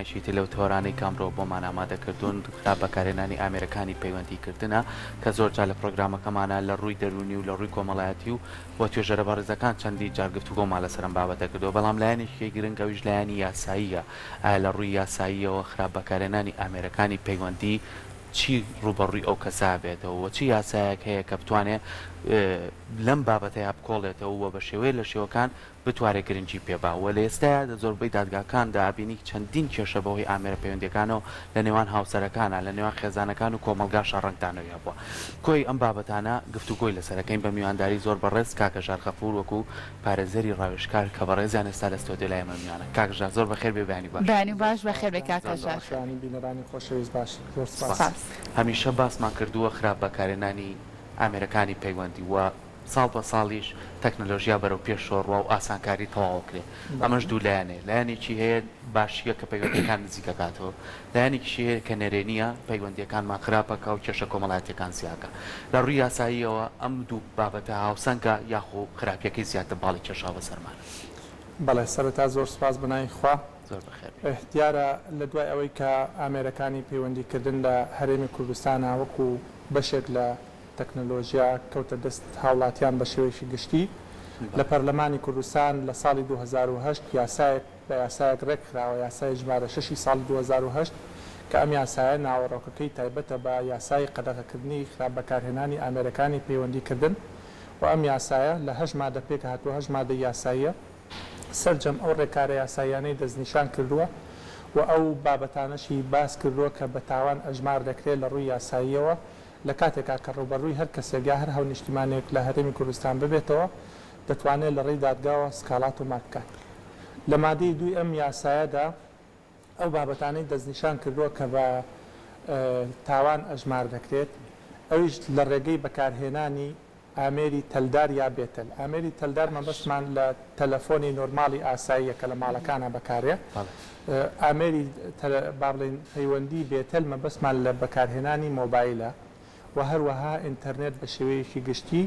یەکێکی تر لەو تەوەرانەی کە ئەمڕۆ بۆمان ئامادە کردوون خراپ بەکارهێنانی ئامێرەکانی پەیوەندی کردنە کە زۆرجار لە پرۆگرامەکەمانا لە ڕووی دەروونی و لە ڕووی کۆمەڵایەتی و و توێژەرە بەڕێزەکان چەندین جار گفتوگۆمان لەسەر ئەم بابەتە کردووە بەڵام لایەنێکی گرنگ ئەویش لایەنی یاساییە ئایا لە ڕووی یاساییەوە خراپ بەکارهێنانی ئامێرەکانی پەیوەندی چی ڕووبەڕووی ئەو کەسە بێتەوە و چ یاسایەک هەیە کە بتوانێ لەم بابەتەیا بکۆڵێتەوە و بە شێوەیە لە شێوەکان بتوارێ گرنگی پێ با و لە ئێستایا لە زۆربەی دادگاکاندا ئەبینی چەندین کێشە بەهۆی ئامێرە پەیوەندیەکانەوە لە نێوان هاوسەرەکانا لە نێوان خێزانەکان و کۆمەڵگاشا ڕەنگدانەوەی هەبووە کۆی ئەم بابەتانە گفتوگۆی لەسەر ئەکەین بە میوانداری زۆر بەڕێز کاک هەژار غەفور وەکو پارێزەری ڕاوێژکار کە بەڕێزیان ئێستا لە ستۆدیۆ لای ئێمە میوانن کاک هەژار زۆر بەخێر بێی بەیانی باش. بەیانی باش بەخێر بێی کاک زۆر زۆر هەژار. بەخێر بەیانی بینەرانی خۆشەویست باش زۆر سوپاس. سوپاس. هەمیشە باسمان کردووە خراپ بەکارهێنانی ئامێرەکانی پەیوەندی و ساڵ بە ساڵیش تەکنەلۆژیا بەرەو پێشەوە ڕوا و ئاسانکاری تەواو ئەکرێ. ئەمەش دوو لایەنەیە، لایەنێکی هەیە باشییە کە پەیوەندییەکان نزیک ئەکاتەوە، لایەنێکیشی هەیە کە نەرێنییە، پەیوەندییەکانمان خراپ ئەکا و کێشە کۆمەڵایەتییەکان زیا ئەکا. لە ڕووی یاساییەوە ئەم دوو بابەتە هاوسەنگە یاخۆ خراپییەکەی زیاتر باڵی کێشاوە بەسەرمانا؟ بەڵێ، سەرەتا زۆر سوپاس بە ناوی خوا. زۆر بەخێر بێی. دیارە لە دوای ئەوەی کە ئامێرەکانی پەیوەندیکردن لە هەرێمی کوردستانا وەکوو بەشێک لە تەکنەلۆژیا کەوتە دەست هاوڵاتیان بە شێوەیەکی گشتی. لە پەرلەمانی کوردستان لە ساڵی 2008 یاسایەک بە یاسایەک ڕێکخراوە، یاسای ژمارە شەشی ساڵی 2008 کە ئەم یاسایە ناوەڕۆکەکەی تایبەتە بە یاسای قەدەغەکردنی خراپ بەکارهێنانی ئامێرەکانی پەیوەندیکردن و ئەم یاسایە لە هەشت مادە پێکهاتووە، هەشت مادەی یاساییە. سەرجەم ئەو ڕێکارە یاساییانەی دەستنیشان کردووە و ئەو بابەتانەشی باس کردووە کە بە تاوان ئەژمار دەکرێت لە ڕووی یاساییەوە لە کاتێکا کە ڕووبەڕووی هەر کەسێک یا هەر هاونیشتیمانێک لە هەرێمی کوردستان ببێتەوە، دەتوانێت لە ڕێی دادگاوە سکاڵا تۆمار بکات. لە مادەی دووی ئەم یاسایەدا ئەو بابەتانەی دەستنیشان کردووە کە بە تاوان ئەژمار دەکرێت، ئەویش لە ڕێگەی بەکارهێنانی ئامێری تەلدار یا بێتەل. ئامێری تەلدار مەبەستمان لە تەلەفۆنی نۆرماڵی ئاساییە کە لە ماڵەکانا بەکارێ. ئامێری با بڵێین پەیوەندی بێتەل مەبەستمان لە بەکارهێنانی مۆبایلە و هەروەها ئینتەرنێت بە شێوەیەکی گشتی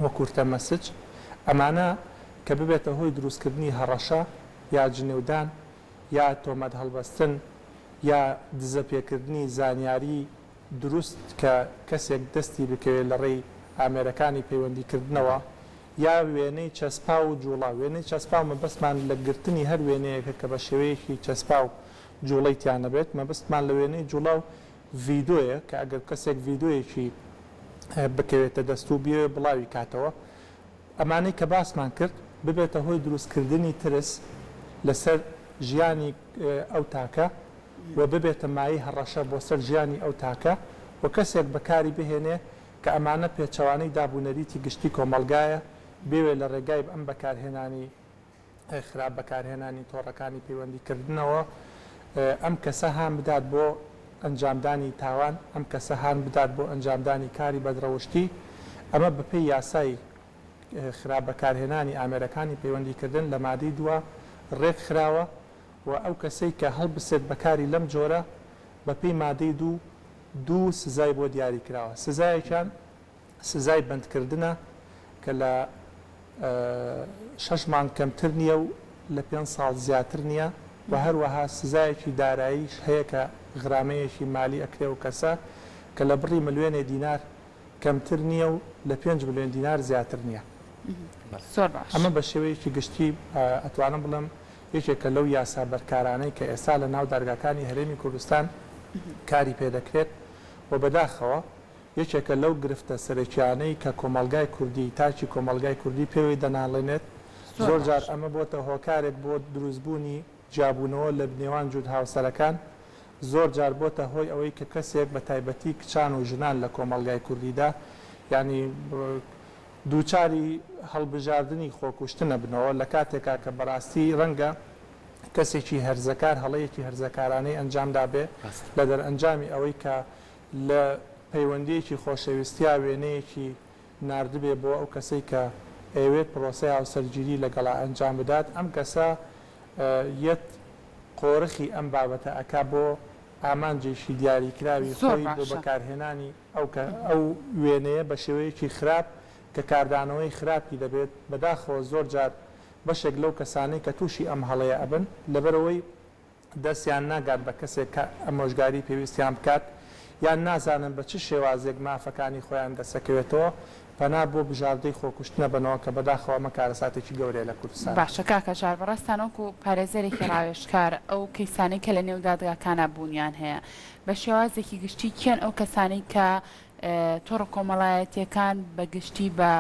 و کورتە مەسج. ئەمانە کە ببێتە هۆی دروستکردنی هەڕەشە یا جنێودان یا تۆمەت هەڵبەستن یا دزەپێکردنی زانیاری دروست کە کەسێک دەستی بکەوێت لە ڕێی ئامێرەکانی پەیوەندی کردنەوە یا وێنەی چەسپاو و جوڵە، وێنەی چەسپاو مەبەستمان لە گرتنی هەر وێنەیەکە کە بە شێوەیەکی چەسپاو جوڵەی تیا نەبێت، مەبەستمان لە وێنەی جوڵاو ڤیدۆیە کە ئەگەر کەسێک ڤیدۆیەکی بکەوێتە دەست و بیەوێت بڵاوی کاتەوە. ئەمانەی کە باسمان کرد ببێتە هۆی دروست کردنی ترس لەسەر ژیانی ئەو تاکە و ببێتە مایەی هەڕەشە بۆ سەر ژیانی ئەو تاکە و کەسێک بەکاری بهێنێ کە ئەمانە پێچەوانەی داب و نەریتی گشتی کۆمەڵگایە بێوێ لە ڕێگای ئەم بەکارهێنانی خراپ بەکارهێنانی تۆڕەکانی پەیوەندی کردنەوە ئەم کەسە هان بدات بۆ ئەنجامدانی تاوان، ئەم کەسە هان بدات بۆ ئەنجامدانی کاری بەدڕەوشتی، ئەمە بەپێی یاسای خراپ بەکارهێنانی ئامێرەکانی پەیوەندی کردن لە مادەی دووە ڕێک خراوە و ئەو کەسەی کە هەڵبسێت بە کاری لەم جۆرە بەپێی مادەی دوو دوو سزای بۆ دیاری کراوە سزایەکیان سزای بەندکردنە کە لە شەش مانگ کەمتر نییە و لە پێنج ساڵ زیاتر نییە و هەروەها سزایەکی داراییش هەیە کە غرامەیەکی مالی ئەکرێ و کەسە کە لە بڕی ملیۆنێ دینار کەمتر نییە و لە پێنج ملیۆن دینار زیاتر نییە. زۆر باش. ئەمە بە شێوەیەکی گشتی ئەتوانم بڵێم یەکێکە لەو یاسا بەرکارانەی کە ئێستا لە ناو دارگاکانی هەرێمی کوردستان کاری پێدەکرێت و بەداخەوە یەکێکە لەو گرفتە سەرەکیانەی کە کۆمەڵگای کوردی، تاکی کۆمەڵگای کوردی پێوەی دەناڵێنێت، زۆر زۆر جار باش. ئەمە بۆتە هۆکارێک بۆ دروستبوونی جیابوونەوە لە نێوان جووت هاوسەرەکان، زۆر جار بۆتە هۆی ئەوەی کە کەسێک بە تایبەتی کچان و ژنان لە کۆمەڵگای کوردیدا یانی دووچاری هەڵبژاردنی خۆکوشتن ئەبنەوە لە کاتێکا کە بەڕاستی ڕەنگە کەسێکی هەرزەکار هەڵەیەکی هەرزەکارانەی ئەنجام دابێ ڕاستە. لە دەرئەنجامی ئەوەی کە لە پەیوەندییەکی خۆشەویستیا وێنەیەکی ناردبێ بۆ ئەو کەسەی کە ئەیەوێت پرۆسەی هاوسەرگیری لەگەڵا ئەنجام بدات، ئەم کەسە یەت قۆرخی ئەم بابەتە ئەکا بۆ ئامانجێکی دیاریکراوی زۆر خۆی بۆ باشە. بەکارهێنانی ئەو کە ئەو وێنەیە بە شێوەیەکی خراپ کە کاردانەوەی خراپی دەبێت، بەداخەوە زۆر جار بەشێک لەو کەسانەی کە تووشی ئەم هەڵەیە ئەبن لەبەرئەوەی. دەستیان ناگات بە کەسێک کە ئامۆژگاری پێویستیان بکات، یان نازانن بە چ شێوازێک مافەکانی خۆیان دەسەکەوێتەوە، پەنا بۆ بژاردەی خۆکوشتنە بەنەوە کە بەداخەوە ئەمە کارەساتێکی گەورەیە لە کوردستان. باشە کاک هەژار بەڕێزتان وەکو پارێزەرێکی ڕاوێژکار ئەو کەیسانەی کە لە نێو دادگاکانا بوونیان هەیە بە شێوازێکی گشتی کێن ئەو کەسانەی کە تۆڕە کۆمەڵایەتیەکان بە گشتی بە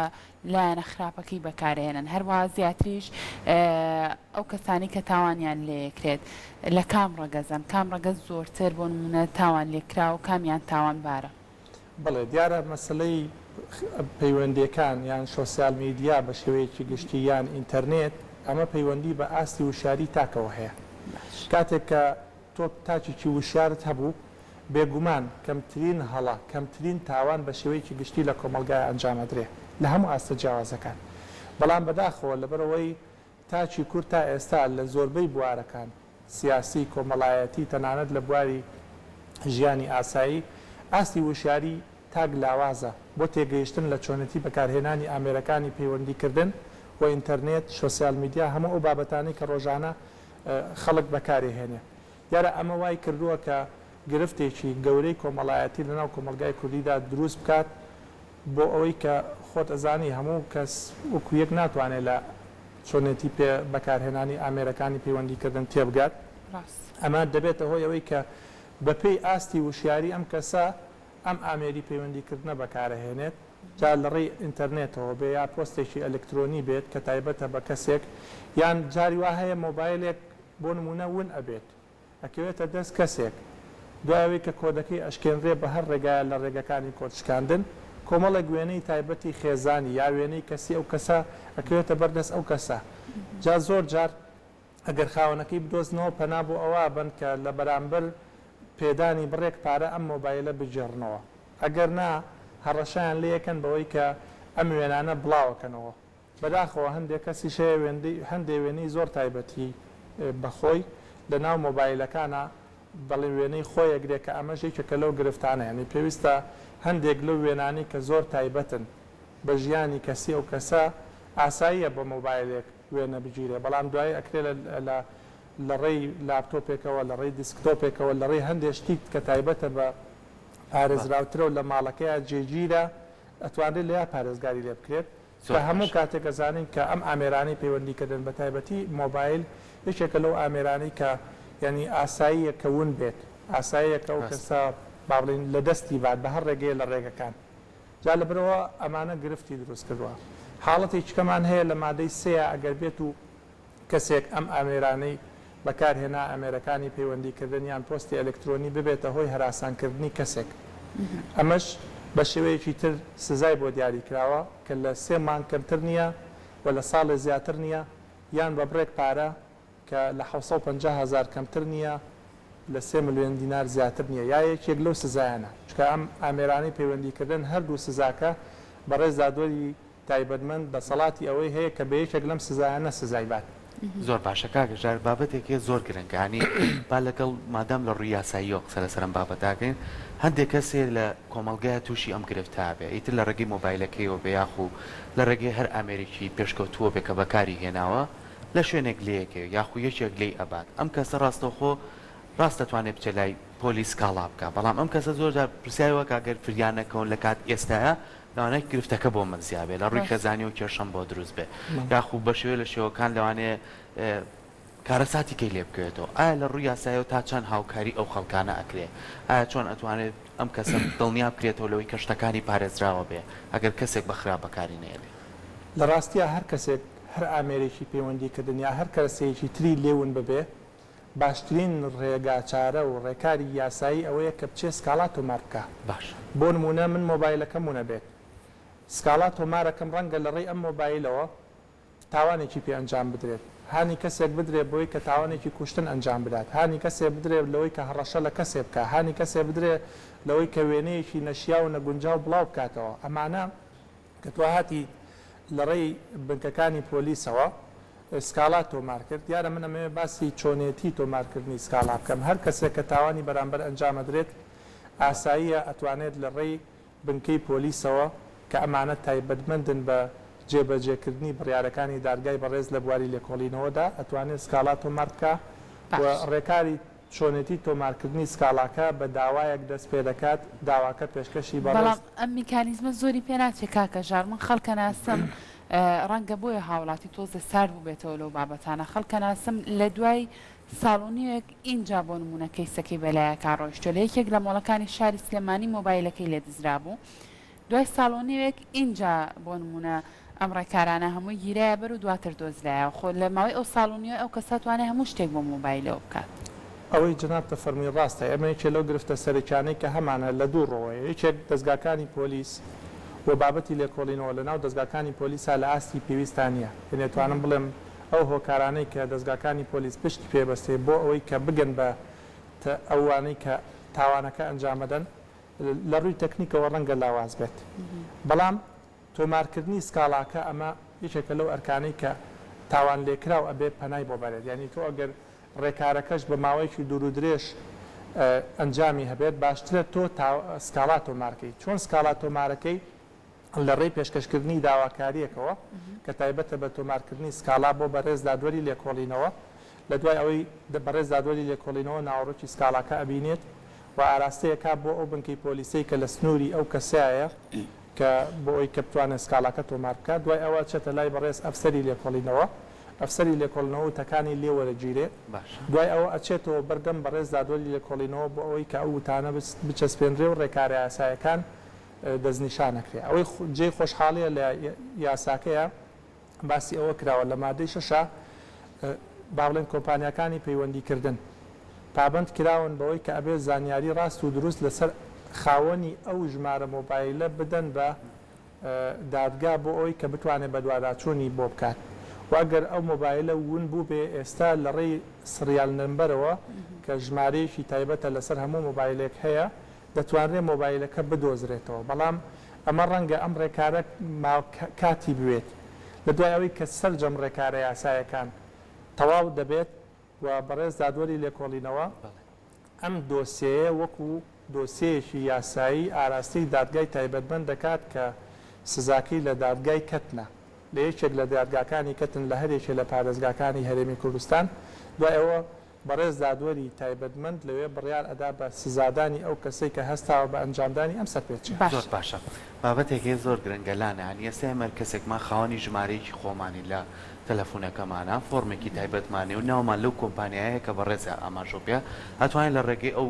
لایەنە خراپەکەی بەکارئەهێنن هەروەها زیاتریش ئەو کەسانەی کە تاوانیان لێیەکرێت لە کام ڕەگەزەن کام ڕەگەز زۆرتر بۆ نمونە تاوان لێکراو کامیان تاوانبارە؟ بەڵێ دیارە مەسەلەی پەیوەندیەکان یان شۆسیال میدیا بە شێوەیەکی گشتی یان ئینتەرنێت ئەمە پەیوەندی بە ئاستی وشیاری تاکەوە هەیە کاتێک کە تۆ تاکێکی وشیارت هەبوو، بێگومان کەمترین هەڵە، کەمترین تاوان بە شێوەیەکی گشتی لە کۆمەڵگایا ئەنجام ئەدرێ لە هەموو ئاستە جیاوازەکان. بەڵام بەداخەوە لەبەرئەوەی تاکی کورد تا ئێستا لە زۆربەی بوارەکان، سیاسی، کۆمەڵایەتی، تەنانەت لە بواری ژیانی ئاسایی، ئاستی وشیاری تاک لاوازە بۆ تێگەیشتن لە چۆنێتی بەکارهێنانی ئامێرەکانی پەیوەندیکردن و ئینتەرنێت، شۆسیال میدیا، هەموو ئەو بابەتانەی کە ڕۆژانە خەڵک بەکارێهێنێ. دیارە ئەمە وای کردووە کە گرفتێکی گەورەی کۆمەڵایەتی لەناو کۆمەڵگای کوردیدا دروست بکات بۆ ئەوەی کە خۆت ئەزانی هەموو کەس وەکو یەک ناتوانێ لە چۆنێتی پێ بەکارهێنانی ئامێرەکانی پەیوەندی کردن تێبگات. ئەمە دەبێتە هۆی ئەوەی کە بەپێی ئاستی وشیاری ئەم کەسە ئەم ئامێری پەیوەندی کردنە بەکارەهێنێت. جا لە ڕێی ئینتەرنێتەوە بێ یا پۆستێکی ئەلکترۆنی بێت کە تایبەتە بە کەسێک یان جاری وا هەیە مۆبایلێک بۆ نموونە ون ئەبێت ئەکەوێتە دەست کەسێک دوای ئەوەی کە کۆدەکەی ئەشکێنرێ بە هەر ڕێگایە لە ڕێگەکانی کۆد شکاندن کۆمەڵێک وێنەی تایبەتی خێزانی یا وێنەی کەسی ئەو کەسە ئەکەوێتە بەر دەست ئەو کەسە جا زۆر جار ئەگەر خاوەنەکەی بدۆزنەوە پەنا بۆ ئەوە ئەبەن کە لە بەرامبەر پێدانی بڕێک پارە ئەم مۆبایلە بگێڕنەوە ئەگەر نا هەڕەشەیان لێیەکەن بەوەی کە ئەم وێنانە بڵاوەکەنەوە. بەداخەوە هەندێ کەسیش هەیە وێندەی هەندێ وێنەی زۆر تایبەتی بە خۆی لە ناو مۆبایلەکانا بەڵێ وێنەی خۆی ئەگرێ کە ئەمەش یەکێکە لەو گرفتانە یانی پێویستە هەندێک لەو وێنانەی کە زۆر تایبەتن بە ژیانی کەسی ئەو کەسە ئاساییە بە مۆبایلێک وێنە بگیرێ بەڵام دوایی ئەکرێ لە لە لە ڕێی لاپتۆپێکەوە لە ڕێی دیسکتۆپێکەوە لە ڕێی هەندێ شتی کە تایبەتە بە پارێزراوترە و لە ماڵەکەیا جێگیرە ئەتوانرێت لەیا پارێزگاری لێ بکرێت زۆر کە هەموو باشە. کاتێک ئەزانین کە ئەم ئامێرانەی پەیوەندی کردن بە تایبەتی مۆبایل یەکێکە لەو ئامێرانەی کە یانی ئاساییە کە ون بێت ئاساییە کە ئەو ڕاستە. کەسە با بڵێین لە دەستی بات بە هەر ڕێگەیە لە ڕێگەکان جا لەبەرئەوە ئەمانە گرفتی دروست کردوە. حاڵەتێکی کەمان هەیە لە مادەی سێیا ئەگەر بێت و کەسێک ئەم ئامێرانەی بەکار هێنا ئامێرەکانی پەیوەندی کردن یان پۆستی ئەلکترۆنی ببێتە هۆی هەراسان کردنی کەسێک ئەمەش بە شێوەیەکی تر سزای بۆ دیاری کراوە کە لە سێ مانگ کەمتر نیە و لە ساڵێ زیاتر نیە یان بە بڕێک پارە کە لە 750 هەزار کەمتر نییە لە سێ ملیۆن دینار زیاتر نییە یا یەکێک لەو سزایانە، چونکە ئەم ئامێرانەی پەیوەندیکردن هەردوو سزاکە بەڕێز دادوەری تایبەتمەند دەسەڵاتی ئەوەی هەیە کە بە یەکێک لەم سزایانە سزای بات. زۆر باشە کاک هەژار بابەتێک هەیە زۆر گرنگە یانی با لەگەڵ مادام لە ڕووی یاساییەوە قسە لەسەر ئەم بابەتە ئەکەین هەندێک کەس هەیە لە کۆمەڵگایە تووشی ئەم گرفتە ئەبێ ئیتر لە ڕێگەی مۆبایلەکەیەوە بێ یاخو لە ڕێگەی هەر ئامێرێکی پێشکەوتووە بێ کە بەکاری هێناوە لە شوێنێک لێیەکەوێ یاخو یەکێک لێی ئەبات ئەم کەسە ڕاستەوخۆ ڕاست دەتوانێ بچێ لای پۆلیس سکاڵا بکا بەڵام ئەم کەسە زۆر جار پرسیاری وا کە گەر فریا نەکەون لە کات ئێستایا لەوانەیە گرفتەکە بۆ من زیا بێ لە ڕووی خێزانیەوە کێشەم بۆ دروست بێ یاخو بە شێوەیە لە شێوەکان لەوانەیە کارەساتی کەی لێ بکەوێتەوە ئایا لە ڕووی یاسایەوە تا چەند هاوکاری ئەو خەڵکانە ئەکرێ ئایا چۆن ئەتوانێت ئەم کەسە دڵنیا بکرێتەوە لەوەی کە شتەکانی پارێزراوە بێ ئەگەر کەسێک بە خراپ بەکاری نەیەنێ؟ لە ڕاستیا هەر کەسێک هەر ئامێرێکی پەیوەندی کردن یا هەر کەرەسەیەکی تری لێ ون ببێ باشترین ڕێگاچارە و ڕێکاری یاسایی ئەوەیە کە بچێ سکاڵا تۆمار بکا. باشە. بۆ نموونە من مۆبایلەکەم ون ئەبێت سکاڵا تۆمارەکەم ڕەنگە لە ڕێی ئەم مۆبایلەوە تاوانێکی پێ ئەنجام بدرێت، هانی کەسێک بدرێت بۆی کە تاوانێکی کوشتن ئەنجام بدات، هانی کەسێ بدرێت لەوەی کە هەڕەشە لە کەسێ بکا، هانی کەسێ بدرێت لەوەی کە وێنەیەکی نەشیاو و نەگونجاو بڵاو بکاتەوە، ئەمانە کە تۆ هاتی لە ڕێی بنکەکانی پۆلیسەوە سکاڵات تۆمار کرد، دیارە من ئەمەوێ باسی چۆنێتی تۆمارکردنی سکاڵا بکەم، هەر کەسێک کە تاوانی بەرامبەر ئەنجام ئەدرێت ئاساییە ئەتوانێت لە ڕێی بنکەی پۆلیسەوە کە ئەمانە تایبەتمەندن بە جێبەجێکردنی بڕیارەکانی دادگای بەڕێز لە بواری لێکۆڵینەوەدا ئەتوانێ سکاڵا تۆمار بکا. و ڕێکاری چۆنێتی تۆمارکردنی سکاڵاکە بە داوایەک دەست پێدەکات، داواکە پێشکەشی بەڕێز. بەڵام ئەم میکانیزمە زۆری پێ ناچێ کاکە ژار، من خەڵکەناسم ڕەنگە بۆیە هاوڵاتی تۆزێ سارد بووبێتەوە لەو بابەتانە، خەڵکەناسم لە دوای ساڵ و نیوێک ئینجا بۆ نموونە کەیسەکەی بەلایەکا ڕۆیشتووە لە یەکێک لە مۆڵەکانی شاری سلێمانی مۆبایلەکەی لێ دزرابوو دوای ساڵ و نیوێک ئینجا بۆ نموونە ئەم ڕێکارانە هەمووی گیرایە بەر و دواتر دۆزرایەوە. خۆ لە ماوەی ئەو ساڵ و نیوە ئەو کەسە توانای هەموو شتێک بۆ مۆبایلەوە بکات. ئەوەی جەنابتە فەرمووی ڕاستە، ئێمە یەکێ لەو گرفتە سەرەکیانەی کە هەمانە لە دوو ڕووەوەیە، یەکێک دەزگاکانی پۆلیس و بابەتی لێکۆڵینەوە لە ناو دەزگاکانی پۆلیسا لە ئاستی پێویستا نییە، یەنی ئەتوانم بڵێم ئەو هۆکارانەی کە دەزگاکانی پۆلیس پشتی پێ بەستێ بۆ ئەوەی کە بگەن بە ئەوانەی کە تاوانەکە ئەنجامەدەن لە ڕووی تەکنیکەوە ڕەنگە لاواز بێت، بەڵام تۆمارکردنی سکاڵاکە ئەمە یەکێکە لەو ئەرکانەی کە تاوانلێکراو ئەبێ پەنای بۆ بەرێت، یانی تۆ ئەگەر ڕێکارەکەش بە ماوەیەکی دوورودرێژ ئەنجامی هەبێت باشترە تۆ سکاڵا تۆمارکەی، چۆن سکاڵا تۆمارەکەی؟ لە ڕێی پێشکەشکردنی داواکارییەکەوە کە تایبەتە بە تۆمارکردنی سکاڵا بۆ بەڕێز دادوەری لێکۆڵینەوە، لە دوای ئەوەی بەڕێز دادوەری لێکۆڵینەوە ناوەڕۆکی سکاڵاکە ئەبینێت و ئاراستەی ئەکا بۆ ئەو بنکەی پۆلیسەی کە لە سنووری ئەو کەسەیە کە بۆ ئەوی کە بتوانێت سکاڵاکە تۆمار بکات، دوای ئەوە ئەچێتە لای بەڕێز ئەفسەری لێکۆڵینەوە، ئەفسەری لێکۆڵینەوە وتەکانی لێ وەرەگیرێ، دوای ئەوە ئەچێتەوە بەردەم بەڕێز دادوەری لێکۆڵینەوە بۆ ئەوەی کە ئەو وتانە بچەسپێنرێ و ڕێکارە یاسایەکان دەستنیشان ئەکرێ. ئەوەی جێی خۆشحاڵیە لە یاساکەیا باسی ئەوە کراوە لە مادەی شەشا با بڵێن کۆمپانیاکانی پەیوەندی کردن پابەند کراون بەوەی کە ئەبێ زانیاری ڕاست و دروست لەسەر خاوەنی ئەو ژمارە مۆبایلە بدەن بە دادگا بۆ ئەوەی کە بتوانێت بەدواداچوونی بۆ بکات و ئەگەر ئەو مۆبایلە ون بووبێ ئێستا لەڕێی serial number ەوە کە ژمارەیەکی تایبەتە لەسەر هەموو مۆبایلێک هەیە دەتوانرێت مۆبایلەکە بدۆزرێتەوە، بەڵام ئەمە ڕەنگە ئەم ڕێکارە کاتی بوێت لە دوای ئەوەی کە سەرجەم ڕێکارە یاسایەکان تەواو دەبێت و بەڕێز دادوەری لێکۆڵینەوە ئەم دۆسیەیە وەکو دۆسیەیەکی یاسایی ئاراستەی دادگای تایبەتمەند دەکات کە سزاکەی لە دادگای کەتنە لە یەکێک لە دادگاکانی کەتن لە هەر یەکێ لە پارێزگاکانی هەرێمی کوردستان دوای ئەوە بەڕێز دادوەری تایبەتمەند لەوێ بڕیار ئەدا بە سزادانی ئەو کەسەی کە هەستاوە بە ئەنجامدانی ئەم سەرپێچیە. زۆر باشە بابەتێک هەیە زۆر گرنگە لانە یانی ئێستا ئێمە کەسێکمان خاوەنی ژمارەیەکی خۆمانین لە تەلەفونەکەمانا فۆرمێکی تایبەتمان هەیە و ناومان لەو کۆمپانیایەیە کە بەڕێزیا ئاماژەو پێ ئەتوانین لە ڕێگەی ئەو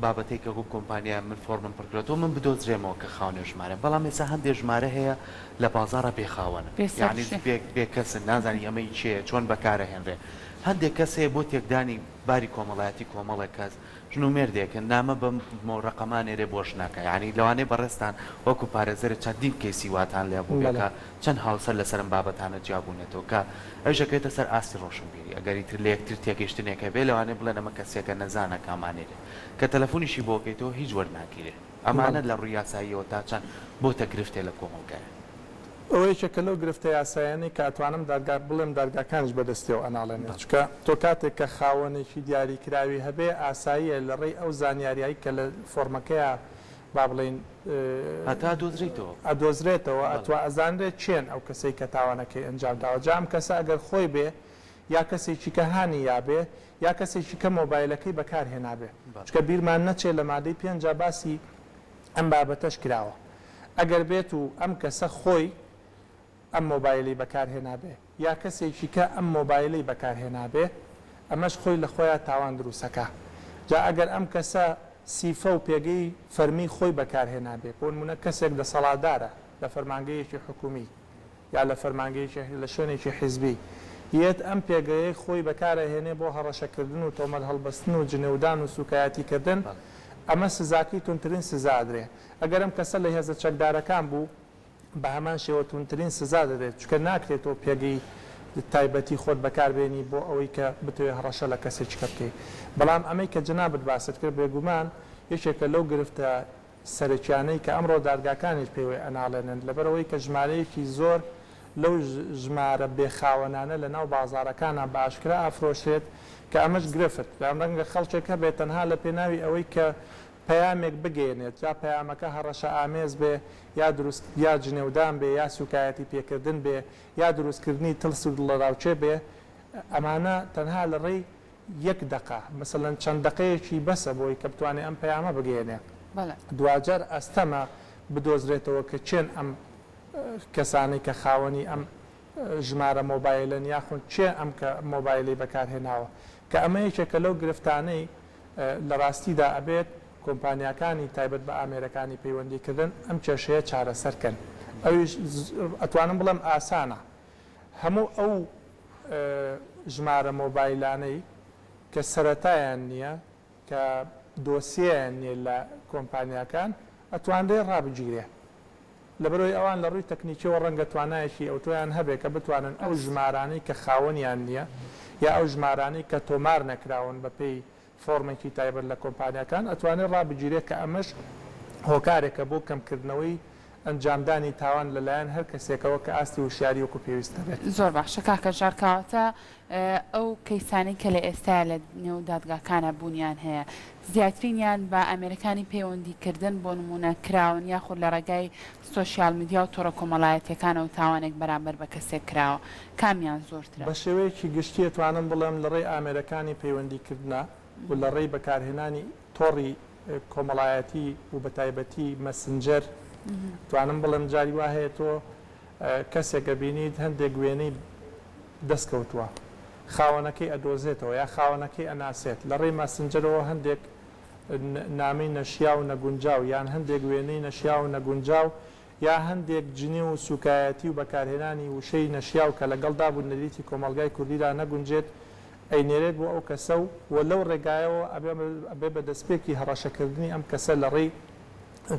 بابەتەی کە وەکو کۆمپانیا من فۆرمم پڕکردۆتەوە من بدۆزرێمەوە کە خاوەنی ژمارەم بەڵام ئێستا هەندێ ژمارە هەیە لە بازاڕا بێ خاوەنن یانی بێ بێ کەسن نازانی ئەمە ئی کێیە چۆن بەکارەهێنرێ هەندێک کەس هەیە بۆ تێکدانی باری کۆمەڵایەتی کۆمەڵێک کەس ژن و مێردێکن نامە بەم ڕەقەمە ئەنێرێ بۆ ژنەکە یانی لەوانەیە بەڕێزتان وەکو پارێزەرێ چەندین کەیسی واتان لێ بووبێ کە چەند هاوسەر لەسەر ئەم بابەتانە جیابوونەتەوە کە ئەویش ئەکەوێتە سەر ئاستی ڕۆشنبیری ئەگەر ئیتر لە یەکتر تێگەیشتنێک هەبێ لەوانەیە بڵێن ئەمە کەسێکە نەزانە کامانەیرێ کە تەلەفونیشی بۆ کەیتەوە هیچ وەرناگیرێ ئەمانە لە ڕووی یاساییەوە تا چەند بۆتە گرفتێ لە کۆمەڵگایە؟ ئەوە یەکێکە لەو گرفتە یاساییانەی کە ئەتوانم دادگا بڵێم دادگاکانیش بە دەستیەوە ئەناڵێنێ چونکە تۆ کاتێک کە خاوەنێکی دیاری کراوی هەبێ ئاساییە لە ڕێی ئەو زانیاریای کە لە فۆرمەکەیا با بڵێین هەتا ئەدۆزرێتەوە. ئەدۆزرێتەوە ئەتوا ئەزانرێت کێن ئەو کەسەی کە تاوانەکەی ئەنجام داوە جا ئەم کەسە ئەگەر خۆی بێ یا کەسێکی کە هانی یابێ یا کەسێکی کە مۆبایلەکەی بەکار هێنابێ چونکە بیرمان نەچێ لە مادەی پێنجا باسی ئەم بابەتەش کراوە ئەگەر بێت و ئەم کەسە خۆی ئەم مۆبایلەی بەکار هێنابێ یا کەسێکی کە ئەم مۆبایلەی بەکار هێنابێ ئەمەش خۆی لە خۆیا تاوان دروست ئەکا جا ئەگەر ئەم کەسە سیفە و پێگەی فەرمی خۆی بەکار هێنابێ بۆ نمونە کەسێک دەسەڵاتدارە لە فەرمانگەیەکی حکومی یا لە فەرمانگەیەکی لە شوێنێکی حیزبی یەت ئەم پێگەیەی خۆی بەکار ئەهێنێ بۆ هەڕەشە کردن و تۆمەت هەڵبەستن و جنێودان و سوکایەتی کردن ئەمە سزاکەی توندترین سزا ئەدرێ ئەگەر ئەم کەسە لە هێزە چەکدارەکان بوو بە هەمان شێوە توندترین سزا دەدرێت، چونکە ناکرێت تۆ پێگەی تایبەتی خۆت بەکاربێنی بۆ ئەوەی کە بتەوێت هەڕەشە لە کەسێکی کە بکەی. بەڵام ئەمەی کە جەنابت باست کرد بێگومان یەکێکە لەو گرفتە سەرەکیانەی کە ئەمڕۆ دادگاکانیش پێوەی ئەناڵێنن، لەبەرئەوەی کە ژمارەیەکی زۆر لەو ژمارە بێ خاوەنانە لەناو بازاڕەکانا بە ئاشکرا ئەفرۆشرێت کە ئەمەش گرفت یان ڕەنگە خەڵکێک هەبێت تەنها لە پێناوی ئەوەی کە پەیامێک بگەیەنێت، جا پەیامەکە هەڕەشە ئامێز بێ یا دروست یا جنێودان بێ یا سوکایەتی پێکردن بێ یا دروستکردنی ترس و دڵەراوکێ بێ، ئەمانە تەنها لە ڕێی. یەک دەقە مەسەلەن چەند دەقەیەکی بەسە بۆی کە بتوانێ ئەم پەیامە بگەیەنێ. دواجار ئەستەمە بدۆزرێتەوە کە کێن ئەم کەسانەی کە خاوەنی ئەم ژمارە مۆبایلەن یاخود کێ ئەم کە مۆبایلەی بەکارهێناوە کە ئەمە یەکێکە لەو گرفتانەی لە ڕاستیدا ئەبێت کۆمپانیاکانی تایبەت بە ئامێرەکانی پەیوەندیکردن ئەم کێشەیە چارەسەر کەن ئەویش ئەتوانم بڵێم ئاسانە هەموو ئەو ژمارە مۆبایلانەی کە سەرەتایان نییە کە دۆسیەیان نییە لە کۆمپانیاکان ئەتوانرێ ڕابگیرێ لەبەرئەوەی ئەوان لە ڕووی تەکنیکیەوە ڕەنگە توانایەکی ئەوتۆیان هەبێ کە بتوانن ئەو ژمارانەی کە خاوەنیان نییە یا ئەو ژمارانەی کە تۆمار نەکراون بە پێی فۆرمێکی تایبەت لە کۆمپانیاکان ئەتوانێ ڕابگیرێ کە ئەمەش هۆکارێکە بۆ کەمکردنەوەی ئەنجامدانی تاوان لەلایەن هەر کەسێکەوە کە ئاستی وشیاری وەکو پێویست نەبێت. زۆر باشە کاکە ژار کەواتە ئەو کەیسانەی کە لە ئێستایا لە نێو دادگاکانا بوونیان هەیە زیاترینیان بە ئامێرەکانی پەیوەندی کردن بۆ نموونە کراون یاخود لە ڕێگای سۆشیال میدیا و تۆڕە کۆمەڵایەتیەکانەوە تاوانێک بەرامبەر بە کەسێک کراوە کامیان زۆرترە؟ بە شێوەیەکی گشتی ئەتوانم بڵێم لە ڕێی ئامێرەکانی پەیوەندی کردنە و لە ڕێی بەکارهێنانی تۆڕی کۆمەڵایەتی و بە تایبەتی مەسنجەر ئەتوانم بڵێم جاری وا هەیە تۆ کەسێک ئەبینیت هەندێک وێنەی دەست کەوتووە خاوەنەکەی ئەدۆزێتەوە یا خاوەنەکەی ئەناسێت لە ڕێی ماسنجەرەوە هەندێک نامەی نەشیاو و نەگونجاو یان هەندێک وێنەی نەشیاو و نەگونجاو یا هەندێک جنێو و سوکایەتی و بەکارهێنانی وشەی نەشیاو کە لەگەڵ داب و نەریتی کۆمەڵگای کوردیدا نەگونجێت ئەینێرێت بۆ ئەو کەسە و و لەو ڕێگایەوە ئەبێ بە دەستپێکی هەڕەشەکردنی ئەم کەسە لە ڕێی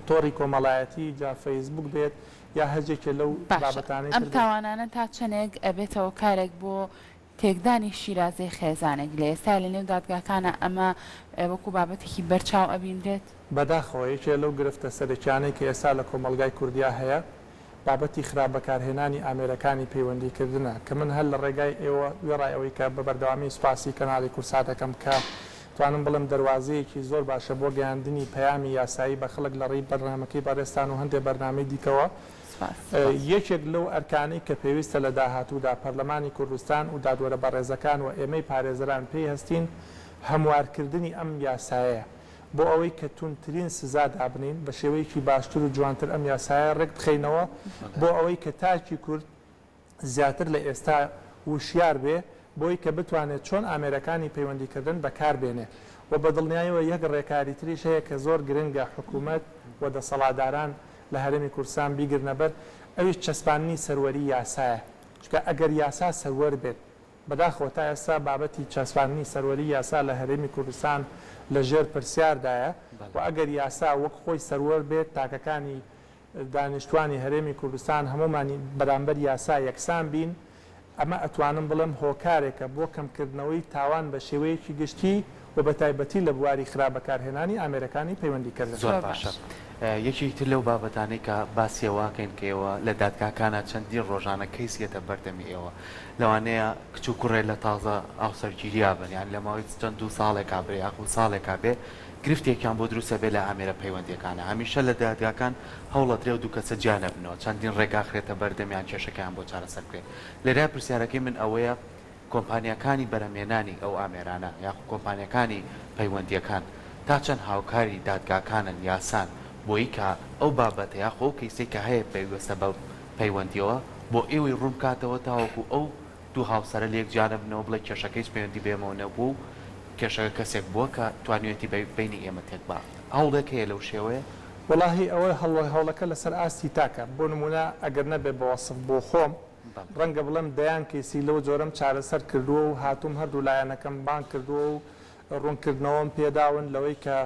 تۆڕی کۆمەڵایەتی جا فەیسبوک بێت یا هەر یەکێ لەو باشە بابەتانەی ئەم تر بێت. تاوانانە تا چەنێک ئەبێتە هۆکارێک بۆ تێکدانی شیرازەی خێزانێک لە ئێستایا لە نێو دادگاکانا ئەمە وەکو بابەتێکی بەرچاو ئەبینرێت؟ بەداخەوە یەکێ لەو گرفتە سەرەکیانەی کە ئێستا لە کۆمەڵگای کوردیا هەیە بابەتی خراپ بەکارهێنانی ئامێرەکانی پەیوەندی کردنە کە من هەر لە ڕێگای ئێوە وێڕای ئەوەی کە بە بەردەوامی سوپاسی کەناڵی کوردسات ئەکەم کە توانم بڵێم دەروازەیەکی زۆر باشە بۆ گەیاندنی پەیامی یاسایی بە خەڵک لە ڕێی بەرنامەکەی بەڕێزتان و هەندێ بەرنامەی دیکەوە. سوپاس. یەکێک لەو ئەرکانەی کە پێویستە لە داهاتوودا پەرلەمانی کوردستان و دادوەرە بەڕێزەکان و ئێمەی پارێزەران پێی هەستین هەموارکردنی ئەم یاسایەیە بۆ ئەوەی کە توندترین سزا دابنێین بە شێوەیەکی باشتر و جوانتر ئەم یاسایە ڕێک بخەینەوە بۆ ئەوەی کە تاکی کورد زیاتر لە ئێستا وشیار بێ بۆی کە بتوانێ چۆن ئامێرەکانی پەیوەندی کردن بەکار بێنێ و بە دڵنیایەوە یەک ڕێکاری تریش هەیە کە زۆر گرنگە حکوومەت و دەسەڵاتداران لە هەرێمی کوردستان بیگرنە بەر ئەویش چەسپاندنی سەروەری یاسایە چونکە ئەگەر یاسا سەروەر بێت بەداخەوە تا ئێستا بابەتی چەسپاندنی سەروەری یاسا لە هەرێمی کوردستان لە ژێر پرسیاردایە و ئەگەر یاسا وەک خۆی سەروەر بێت تاکەکانی دانیشتوانی هەرێمی کوردستان هەموومان بەرامبەر یاسا یەکسان بین، ئەمە ئەتوانم بڵێم هۆکارێکە بۆ کەمکردنەوەی تاوان بە شێوەیەکی گشتی و بە تایبەتی لە بواری خراپ بەکارهێنانی ئامێرەکانی پەیوەندیکردن. زۆر باشە. یەکێکی تر لەو بابەتانەی کە باسی ئەوە ئەکەین کە ئێوە لە دادگاکانا چەندین ڕۆژانە کەیس یەتە بەردەمی ئێوە لەوانەیە کچ و کوڕێ لە تازە هاوسەرگیریا بن یان لە ماوەی چەند دوو ساڵێکا بێ یاخود ساڵێکا بێ گرفتێکیان بۆ دروست ئەبێ لە ئامێرە پەیوەندیەکانا هەمیشە لە دادگاکان هەوڵەدرێ ئەو دوو کەسە جیا نەبنەوە چەندین ڕێگا خرێتە بەردەمیان کێشەکەیان بۆ چارەسەر بکرێ لێرە پرسیارەکەی من ئەوەیە کۆمپانیاکانی بەرهەمهێنانی ئەو ئامێرانە یاخو کۆمپانیاکانی پەیوەندیەکان تا چەند هاوکاری دادگاکانن یاسان بۆی کە ئەو بابەتە یاخو ئەو کەیسەی کە هەیە پەیوەستە بە پەیوەندیەوە بۆ ئێوەی ڕوون بکاتەوە تاوەکو ئەو دوو هاوسەرە لێک جیا نەبنەوە بڵێ کێشەکە هیچ پەیوەندی بە ئێمەوە نەبووە و کێشەکە کەسێک بووە کە توانیویەتی بەینی ئێمە تێک با هەوڵێک هەیە لەو شێوەیە؟ وەڵاهی ئەوە هەوڵەکە لەسەر ئاستی تاکە بۆ نموونە ئەگەر نەبێ بە وەسف بۆ خۆم ڕەنگە بڵێم دەیان کەیسی لەو جۆرەم چارەسەر کردووە و هاتووم هەردوو لایەنەکەم بانگ کردووە و ڕوونکردنەوەم پێداون لەوەی کە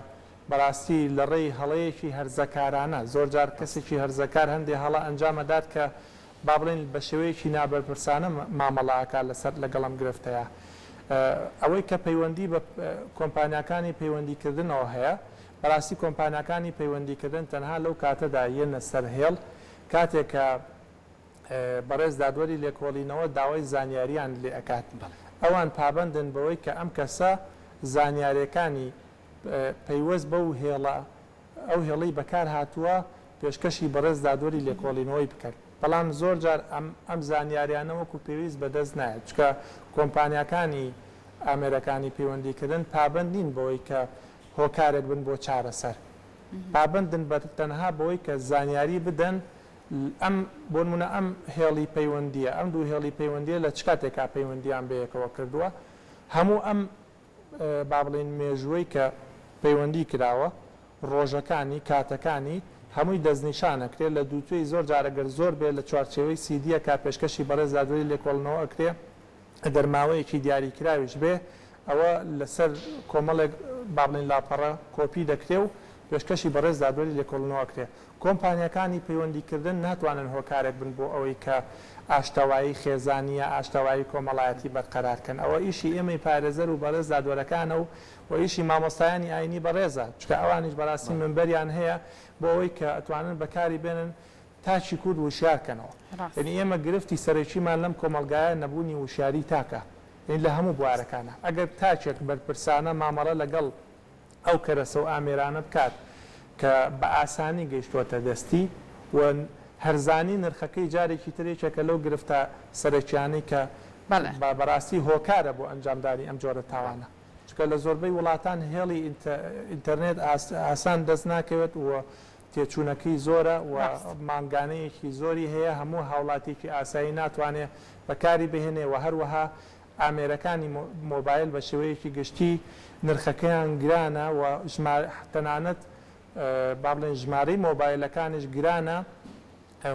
بەڕاستی لە ڕێی هەڵەیەکی هەرزەکارانە زۆر جار کەسێکی هەرزەکار هەندێ هەڵە ئەنجام ئەدات کە با بڵێین بە شێوەیەکی نابەرپرسانە مامەڵە ئەکات لەسەر لەگەڵ ئەم گرفتەیا. ئەوەی کە پەیوەندی بە کۆمپانیاکانی پەیوەندیکردنەوە هەیە، بەڕاستی کۆمپانیاکانی پەیوەندیکردن تەنها لەو کاتەدا یەنە سەر هێڵ کاتێک کە بەڕێز دادوەری لێکۆڵینەوە داوای زانیاریان لێ ئەکات. ئەوان پابەندن بەوەی کە ئەم کەسە زانیارێکانی پەیوەست بەو هێڵە ئەو هێڵەی بەکار هاتووە پێشکەشی بەڕێز دادوەری لێکۆڵینەوەی بکەن، بەڵام زۆر جار ئەم ئەم زانیاریانە وەکو پێویست بەدەست نایەت، چونکە کۆمپانیاکانی. ئامێرەکانی پەیوەندیکردن پابەند نین بەوەی کە هۆکارێک بن بۆ چارەسەر، پابەندن بە تەنها بەوەی کە زانیاری بدەن ئەم بۆ نمونە ئەم هێڵی پەیوەندیە ئەم دوو هێڵی پەیوەندیە لە چ کاتێکا پەیوەندیان بەیەکەوە کردووە هەموو ئەم با بڵێین مێژووەی کە پەیوەندی کراوە ڕۆژەکانی کاتەکانی هەمووی دەستنیشان ئەکرێ لە دووتوێی زۆر جار ئەگەر زۆر بێ لە چوارچێوەی سیدیەکا پێشکەشی بەڕێز دادوەری لێکۆڵنەوە ئەکرێ ئەگەر ماوەیەکی دیاریکراویش بێ ئەوە لەسەر کۆمەڵێک با بڵێین لاپەڕە کۆپی دەکرێ و پێشکەشی بەڕێز دادوەری لێکۆڵنەوە ئەکرێ. کۆمپانیاکانی پەیوەندیکردن ناتوانن هۆکارێک بن بۆ ئەوەی کە ئاشتەوایی خێزانی یا ئاشتەوایی کۆمەڵایەتی بەرقەرار کەن. ئەوە ئیشی ئێمەی پارێزەر و بەڕێز دادوەرەکانە و و ئیشی مامۆستایانی ئاینی بەڕێزە، چونکە ئەوانیش بەڕاستی مینبەریان هەیە بۆ ئەوەی کە ئەتوانن بەکاری بێنن تاکی کورد وشیار کەنەوە. یەنی ئێمە گرفتی سەرەکیمان لەم کۆمەڵگایە نەبوونی وشیاری تاکە یەنی لە هەموو بوارەکانا. ئەگەر تاکێک بەرپرسانە مامەڵە لەگەڵ ئەو کەرەسە و ئامێرانە بکات کە بە ئاسانی گەیشتووەتە دەستی و هەرزانی نرخەکەی جارێکی تر یەکێکە لەو گرفتە سەرەکیانەی کە بەڕاستی هۆکارە بۆ ئەنجامدانی ئەم جۆرە تاوانە. چونکە لە زۆربەی وڵاتان هێڵی ئینتەرنێت ئاسان دەست ناکەوێت و تێچوونەکەی زۆرە و مانگانەیەکی زۆری هەیە، هەموو هاوڵاتیەکی ئاسایی ناتوانێ بەکاری بهێنێ و هەروەها ئامێرەکانی مۆبایل بە شێوەیەکی گشتی نرخەکەیان گرانە و تەنانەت با بڵێین ژمارەی مۆبایلەکانیش گرانە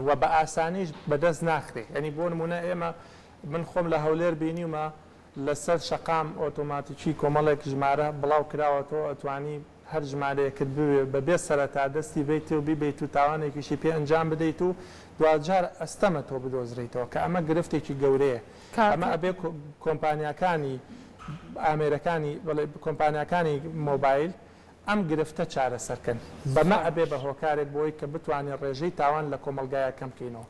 و بە ئاسانیش بەدەست ناخرێ یانی بۆ نموونە ئێمە من خۆم لە هەولێر بینیومە لەسەر شەقام ئۆتۆماتیکی کۆمەڵێک ژمارە بڵاو کراوەتەوە ئەتوانی هەر ژمارەیەکت بوێ بەبێ سەرەتا دەستی بەیتێ و بیبەیت و تاوانێکیشی پێ ئەنجام بدەیت و دواجار ئەستەمە تۆ بدۆزرێیتەوە کە ئەمە گرفتێکی گەورەیە ئەمە ئەبێ کۆمپانیاکانی ئامێرەکانی بەڵێ کۆمپانیاکانی مۆبایل ئەم گرفتە چارەسەر کەن بەمە ئەبێ بە هۆکارێک بۆی کە بتوانین ڕێژەی تاوان لە کۆمەڵگایا کەم کەینەوە.